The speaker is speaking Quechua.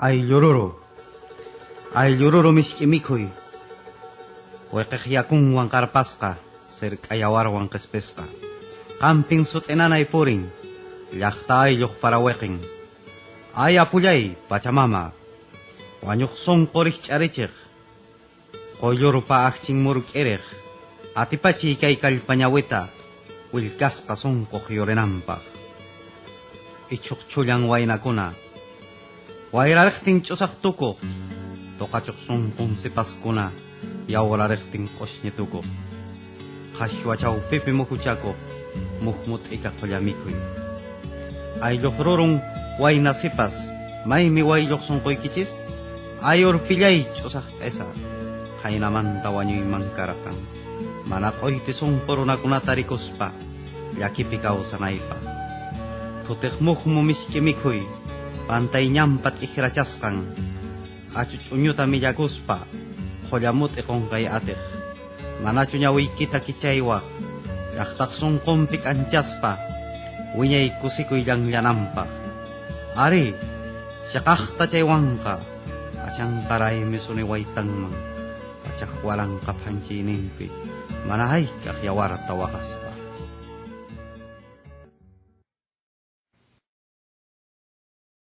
Ayllururu, ayllururu misk'i mikhuy, wiqiq yakunwan qarpasqa, sirk'a yawarwan qispisqa. Qampin sut'inanay purin, llaqta aylluq parawiqin. Ay apullay, Pachamama, wañuq sunqu rikch'arichiq, quyllurpa akchin murk'iriq, atipachiy kay kallpañawita willkasqa sunquq yurinanpaq. Ichhuq chhullan waynakuna, wayrariqtin ch'usaq tukuq, tuqachuq sunqun sipaskuna yawrariqtin q'ushñi tukuq, qhashwa chawpipi muhuchakuq mukmu t'ika qhulla mikhuy. Aylluq rurun wayna sipas, maymi waylluq sunquykichis? Ay urpillay ch'usaq q'isa, khaynamanta wañuyman karqan, mana q'uyti sunqu runakunata rikuspa llakipi kawsanaypaq. Phutiq mukmu misk'i mikhuy, pantay ñanpa t'ikrachasqan, q'achu ch'uñuta millakuspa qhulla mut'i qunqay atiq. Manachu ñawiykita kichaywaq llaqtaq sunqunpi k'anchaspa wiñay kusikuy llanllananpaq. Arí, chiqaqta chaywanqa achanqaraymi suni waytanman 10,000 phanchiyninpi mana hayk'aq yawarta waqaspa.